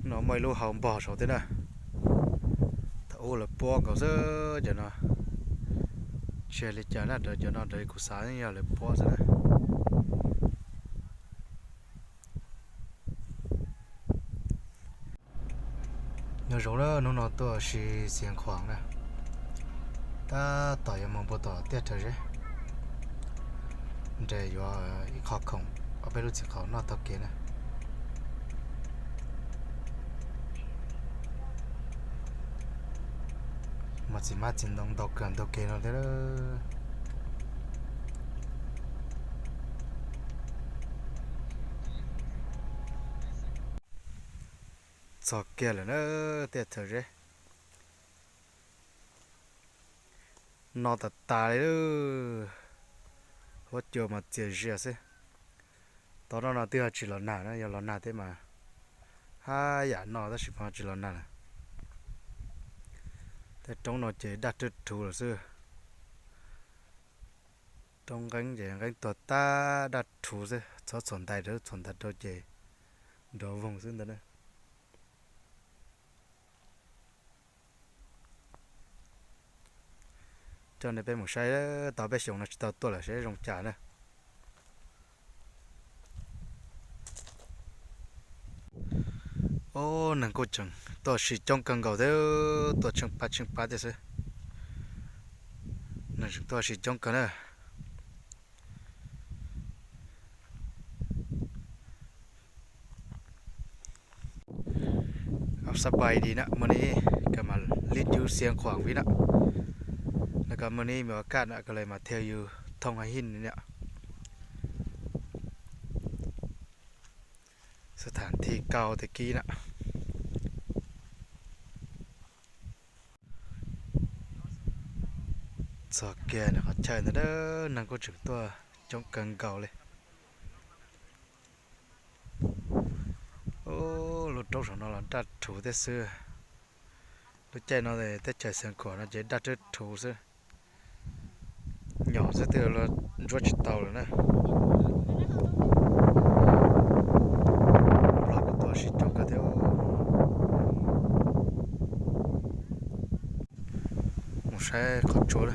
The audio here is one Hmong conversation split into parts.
No muaj ib lub hau npog saud thiab na. Thaum ub lawv puab nkaus xwb cov no. Tsis yog li cas na, cov no raws li kuv xav yog lawv puab xwb na. Nyob zoo na, hnub no tuaj si Xiav Khuam na, tab tom yuav mus npua tom tiaj rhawv zeb, nres yuav ib qho khoom ob peb lub txiv qaub noj taug kev na. Muaj txiv hmab txiv ntoo ntau kawg ntug kev no thiab. Txog kiag lawm na, tiaj rhawv zeb. No tas tas li, huab cua mas txias zias xwb. Tau no no twb ho tsis los nag na, yog los nag thiab mas haj yam no tab sis ho tsis los nag lawm. Tej roob no ces daj rwb rhuv lawm xwb. Roob nqeeb ces nqeeb tuag tag daj rhuv xwb, txhob txhuam ntais rau, txhuam ntais rau ces nrov voog xwb ntag na. Coj nej peb mus saib, tau peb xyoos no tsis tau tuaj lawm seb zoo cas na. Ub, neeg kuj tseem tuaj si coob kawg nkaus thiab, tuaj tsheej pab tsheej pab thiab xwb. Neeg tseem tuaj si coob kawg na. Sab pais di na, muaj ni kawg mas lib cub Xiav Khuam vi na. Lawv kawg muaj ni me ua kaj na, kawg lawv mas thiaj yus thooj haj hij ni na. Xab tham thi kau tag kis na. Txog kiag nws qhov chaw ntawd, neeg kuj tseem tuaj coob kawg nkaus li. Ub, lub roob saum no los daj rhuv thiab xwb. Lub caij no teb chaws Xiav Khuam no ces daj rwb rhuv xwb. Nyom xwb twb luag ntsuab tsis tau lawm na. Los kuj tuaj si coob kawg thiab. Mus saib qhov tsua na.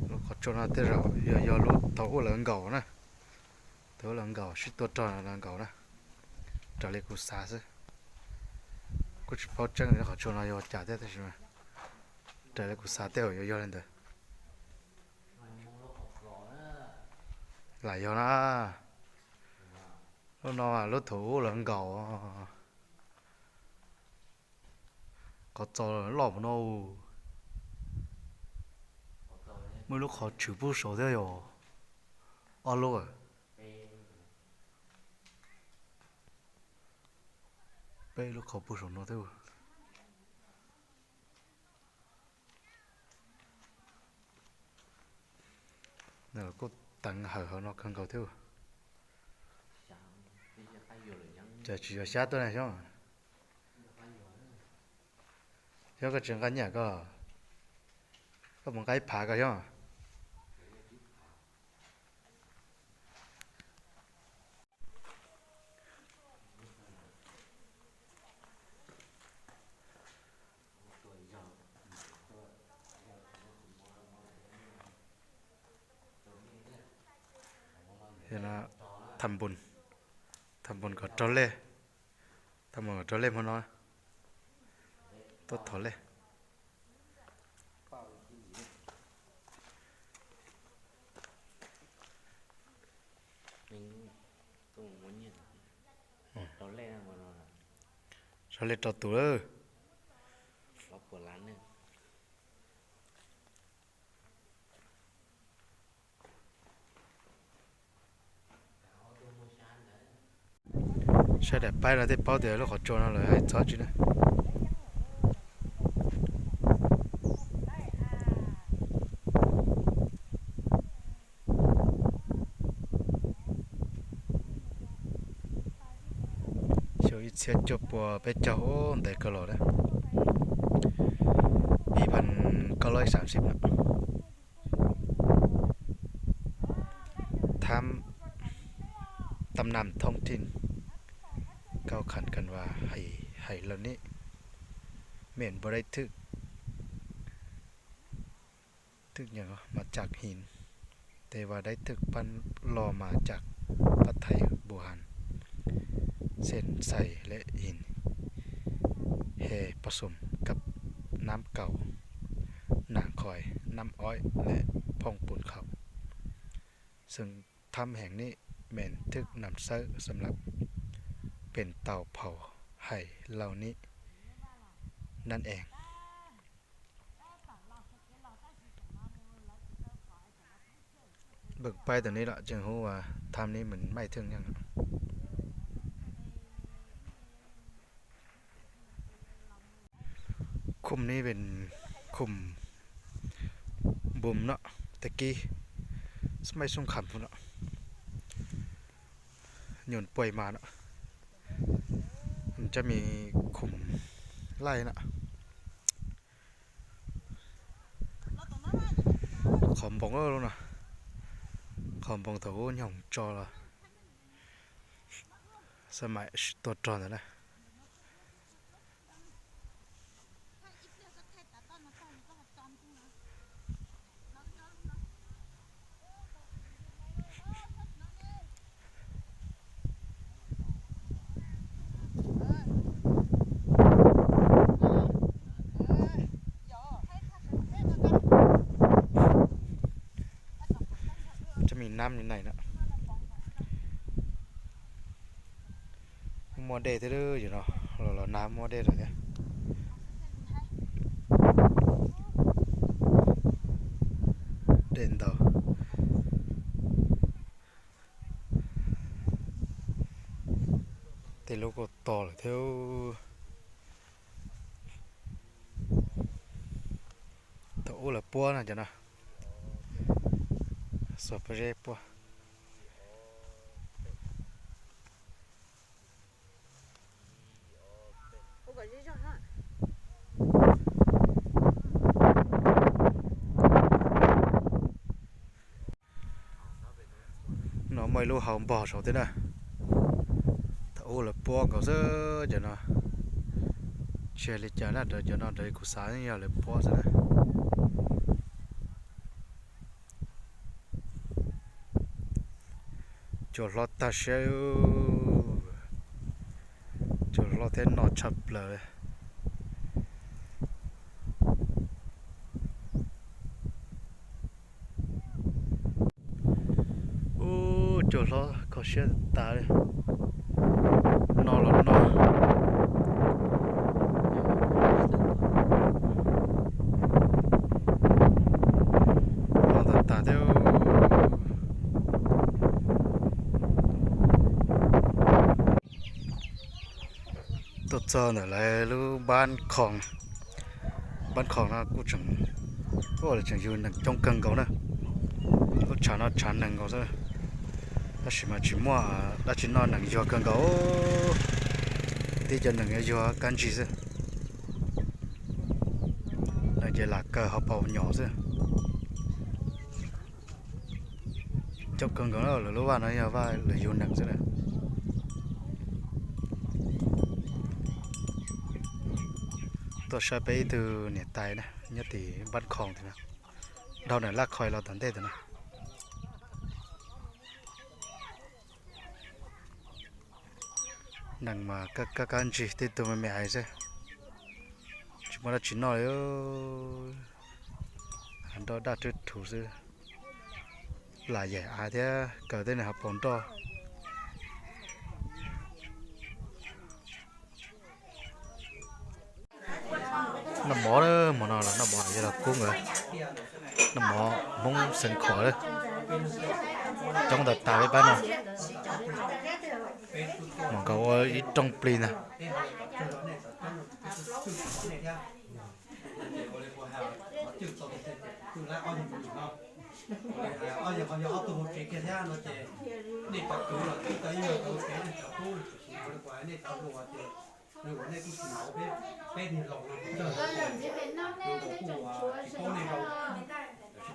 Lub qhov tsua no tej zaum yog, yog lub thaum ub lawv nkaum na. Thaum ub lawv nkaum, sib tua rog lawv nkaum na. Raws li kuv xav xwb. Kuj tsis paub tseeb li qhov tsua no yog ua cas thiab tab sis mas raws li kuv xav tej zaum yuav yog li ntawd. Lam yog na. Lub no lub thaum ub lawv nkaum. Qhov txos loj puv no. Muaj lub qhov tshwm pub saud thiab yog ob lub. Peb lub qhov pub saum no thiab. Kuj teev hawm hauv no kawg nkaus thiab. Ces tsis yog xyab tuaj na xyoob. Xyoob koj tsis nqa nyiaj koj, koj mus nqa ib phav koj xyoob. Tham npun, tham npun kom raug lej, tham npun kom raug lej hmo no. Tuaj thov lej. Raug lej rau tus lawm. Saib daim paib no thiaj paub tias lub qhov tsua no lawv hais txog tsi na. Xyoo ib txhiab cuaj pua peb caug, ntev kawg los na. Ib phav kaum Thám, tâm năm thông tin Cao Khánh Cần Và hais, hais lawm ne, men npua dai thwm, thwm nyeem mas cak hin, tes vas dai thwm pab los mas cak pab thaiv npu han, xen xais lem hin, he pab xum kab nab kaus, nam khois nab oib lem phooj pun khaum. Xeem thám heev ne, men thwm nam xawb xam lab, pem tau phaum hais laus ne, nab ees. Npawm paib tau ne los tseem hu ua thám ne, men maij thwm nyeem. Khum ne, ven khum npum no, tag kis xab maij xub kham no, nyuam puas mas no, cov me khum laij no. Qhov npoo no, qhov npoo thaum ub nyoog tso los xab maim tuaj rog ntawd na. Cov me nab li nai na. Muaj dej thiab, yog no los los nag muaj dej lawm thiab. Dej ntau. Tej lub kuj to lawm thiab. Thaum ub lawv puab no cov no, xuas pob zeb puab. No muaj ib lub hauv npog saud thiab na. Thaum ub lawv puab nkaus xwb cov no. Tsis li cas na, cov no kuv xav yog lawv puab xwb na. Cua hlob tag siab, cua hlob thiab no tshaj plaws. Ub, cua hlob kho siab tas li. No los no. No tas tas thiab. Tuaj txog ntawm lawv lub npab khoom, npab khoom no kuj tseem, lawv tseem yug neeg coob kawg nkaus na. Lub tshav no tshav neeg nkaus xwb, tab sis mas tsis muaj dab tsi noj, neeg yuag kawg nkaus. Tib cov neeg yuag kab ntsig xwb, neeg ces lam kawg hauv paus nyom xwb. Coob kawg nkaus na, lawv lub vaj no yog vaj lawv yug neeg xwb na. Tuaj saib peb ib tug niam tais na, nyob tim npab khoom tim no, dhau ntawm laj khoom los tom ntej tim no. Neeg mas kab kab ntsig, tib tug me me ais xwb, tsis muaj dab tsi noj li. Nroj daj rwb rhuv xwb, lam yaim av thiab kaw tej neeg hauv paus nroj. Noj mov, hmo no los noj mov, yog los kub nkawd noj mov Hmoob xeev Khuam lawm. Coob tas tas peb pab no, mam nkaus ua ib rooj plig ntag.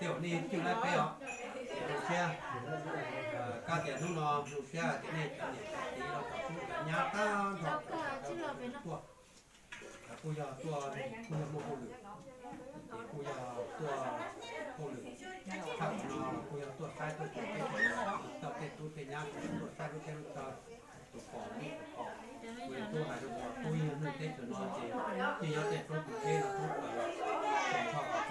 Tej uas nej cwj laib peb os, zoo siab. Kab tias hnub no zoo siab tias nej cov niam cov txiv los cov tub cov nyab tag nrho tuaj, kuj yog tuaj, kuj yog muaj hauj lwm, ces kuj yog tuaj hauj lwm tshaj no los kuj yog tuaj saib tuaj cov teb chaws, tau tej tub tej nyab tuaj saib lub teb lub chaw, tus pom lub tus pom. Kuv yog tub hais rau kuv tub yog neeg teb chaws no ces yeej nyob tej roob tus teb no roob kawg los, txhua txhua qhov